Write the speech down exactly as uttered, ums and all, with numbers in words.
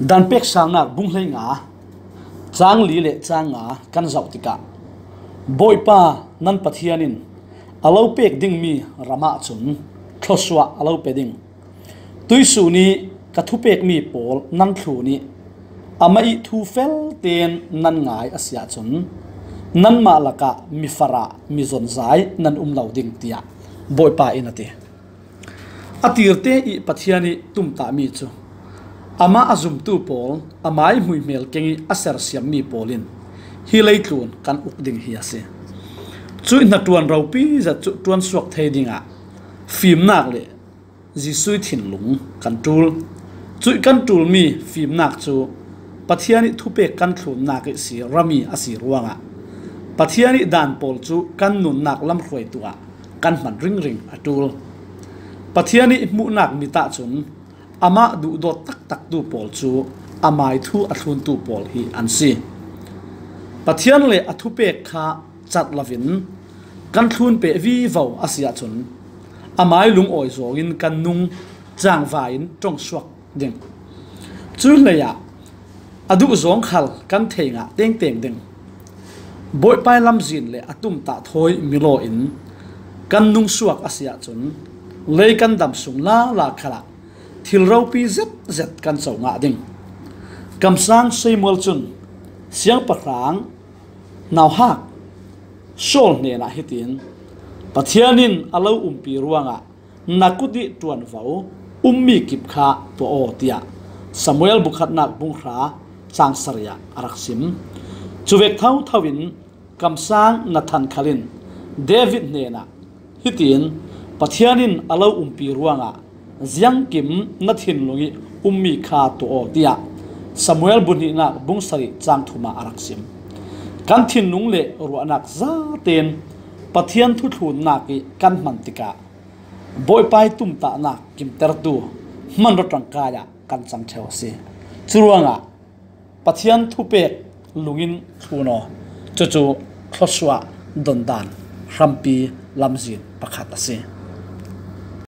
Dan pek salnak bung hleinga, cang li le cang nga kan zoh tikah, Bawipa nan Pathian in a lo pek dingmi ramah cun thluasuah a lo pe ding. Tuisun ih ka thupekmi pawl nan thlun ih amah ih thu felten nan ngai a si ahcun, nanmah lakah mifarah mizonzai nan um lo ding, tiah Bawipa in a ti. A tirte ih Pathian ih tumtahmi cu amah a zumtu pawl, amai hmuihmel keng ih a sersiammi pawl in hi leitlun kan uk ding hi a si. Cuih hnaṭuan ropi zet cu ṭuansuak thei dingah fimnak le Jesuh ih thinlung kan ṭul. Cuih kan ṭulmi fimnak cu Pathian ih thupek kan thlunnak ihsi rami a si ruangah Pathian ih dan pawl cu kan nunnak lamhruaitu ah kan hman ringring a ṭul. Pathian ih hmuhnak mit ahcun amah duhdawt taktaktu pawl cu amai thu a thluntu pawl hi an si. Pathian le a thupek kha cat loin kan thlun peh vivo a si ahcun, amai lungawi zawngin kan nung cangva in ṭongsuak ding. Cuih hleiah a duhzawng khal kan thei ngah tengteng ding. Bawipa ih lamzin le a tumtah thawi milaw in kan nungsuak a si ahcun, lei kan dam sung lala khalah thil ropi zetzet kan co ngah ding. Kamsang Samuel cun siangpahrang nauhak Saul hnenah hitin, Pathian in a lo umpi ruangah na kut ih ṭuanvo ummi kip kha tuah aw, tiah Samuel bukhatnak bunghra cang sarih ah a rak sim. Cuvek thotho in kamsang Nathan khal in David hnenah hitin, Pathian in a lo umpi ruangah ziangkim na thinlung ih ummi kha tuah aw, tiah Samuel buhnihnak bung sarih cang thum ah a rak sim. Kan thinlung le ruahnak zaten Pathian thuthlunnak ih kan hman tikah Bawipa ih tumtahnak kimtertu hmanraw ṭangkai ah kan cang ṭheu a si. Curuangah Pathian thupek lungin thlun aw. Cucu thluasuah dondan hrampi lamzin pakhat a si.